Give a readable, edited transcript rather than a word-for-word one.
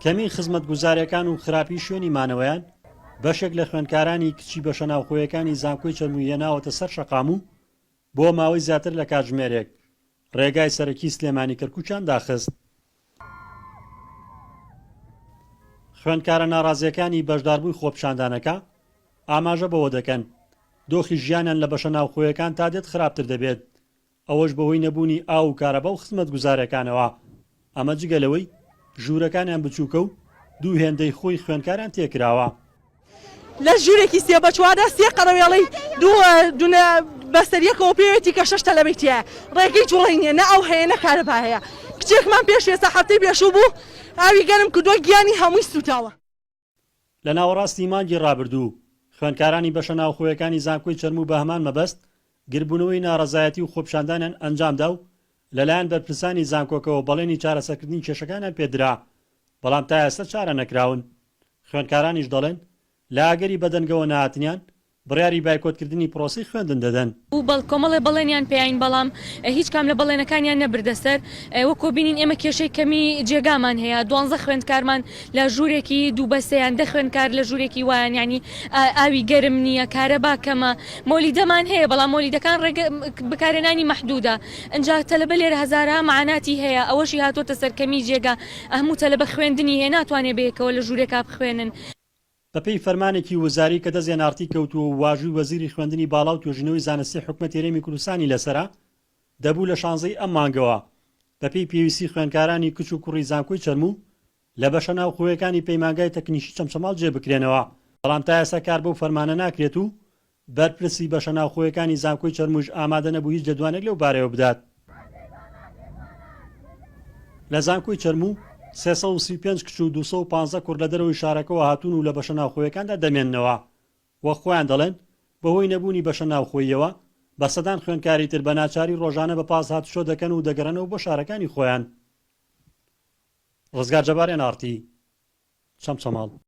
کەمیی خزمەتگوزارییەکان و خراپیی شوێنی مانەوەیان، بەشێک لە خوێندکارانی کچی بەشە ناوخۆیەکانی زانکۆی چەرمووی هێناوەتە سەر شەقام و بۆ ماوەی زیاتر لە کاتژمێرێک ڕێگای سەرەکی سلێمانی کەرکوکیان داخست. خوێندکارە ناڕازییەکانی بەشداربووی خۆپیشاندانەکە ئاماژە بەوە دەکەن، دۆخی ژیانیان لە بەشە ناوخۆیەکان تا دێت خراپتر دەبێت، ئەوەش بەهۆی نەبوونی ئاو و کارەبا و خزمەتگوزارییەکانەوە، ئەمە جگە لەوەی ژوورەکانیان بچووکە و دوو هێندەی خۆی خوێندکاریان تێکراوە. لە ژوورێکی سێ بە چواردا سێ قەرەوێڵەی دوو دونە بەسەر یەکەوە پێوێتی کە شەش تەلەبەی تیایە ڕێگەی جوڵەی نییە نە ئاو هەیە نە کارەبا هەیە کچێکمان پێش ئێستا هەفتەی پێشوو بوو ئاوی گەرم کردووە گیانی هەمووی سووتاوە. لە ناوەڕاستی مانگی ڕابردوو، خوێندکارانی بەشە ناوخۆیەکانی زانکۆی چەرموو بە هەمان مەبەست گربوونەوەی ناڕەزایەتی و خۆپیشاندانیان ئەنجامدا و لەلایەن بەرپرسانی زانکۆکەوە بەڵێنی چارەسەرکردنی کێشەکانیان پێدرا، بەڵام تا ئێستا چارە نەکراون. خوێندکارانیش دەڵێن، لە ئەگەری بەدەنگەوە نەهاتنیان، بڕیاری بایکۆتکردنی پرۆسەی خوێندن دەدەن. و کۆمەڵێ بەڵێنیان پێیاین بەڵام هیچ کام لە بەڵێنەکانیان نەبردە سەر، وەکۆ بینین ئێمە کێشەی کەمی جێگامان هەیە دوانزە خوێندکارمان لە ژوورێکی دوو بەسێ یان دە خوێندکار لە ژوورێکی وایان یانی ئاوی گەرم نییە کارەبا کەمە مۆلیدەمان هەیە بەڵام مۆلیدەکان ڕێگە بەکارهێنانی مەحدودە ئنجا تەلەبە لێرە هەزارەها مەعاناتی هەیە ئەوەشی هاتۆتە سەر کەمی جێگا هەموو تەلەبە خوێندنی هەیە ناتوانێ بەیەکەوە لە ژوورێکا بخوێنن. بەپێی فەرمانێکی وزاری کە دەست NRT کەوتووە و واژووی وەزیری خوێندنی باڵا و توێژینەوەی زانستی حکومەتی هەرێمی کوردستانی لەسەرە، دەبوو لە شانزەی ئەم مانگەوە بەپێی پێویستی خوێندکارانی کچ و کوڕی زانکۆی چەرموو لە بەشە ناوخۆیەکانی پەیمانگای تەکنیکی چەمچەماڵ جێ بکرێنەوە، بەڵام تا ئێستا کار بەو فەرمانە ناکرێت و بەرپرسی بەشە ناوخۆیەکانی زانکۆی چەرمووش ئامادە نەبوو هیچ لێدوانێک لەو بارەیەوە بدات. لە زانکۆی چەرموو 335 کچ و 215 کوڕ لە دەرەوەی شارەکەوە هاتوون و لە بەشە ناوخۆیەکاندا دەمێننەوە. وەک خۆیان دەڵێن، بەهۆی نەبوونی بەشە ناوخۆییەوە، بە سەدان خوێندکاری تر بە ناچاری ڕۆژانە بە پاس هاتوچۆ دەکەن و دەگەڕێنەوە بۆ شارەکانی خۆیان. ڕزگار جەبار، ئێن ئاڕ تی، چەمچەماڵ.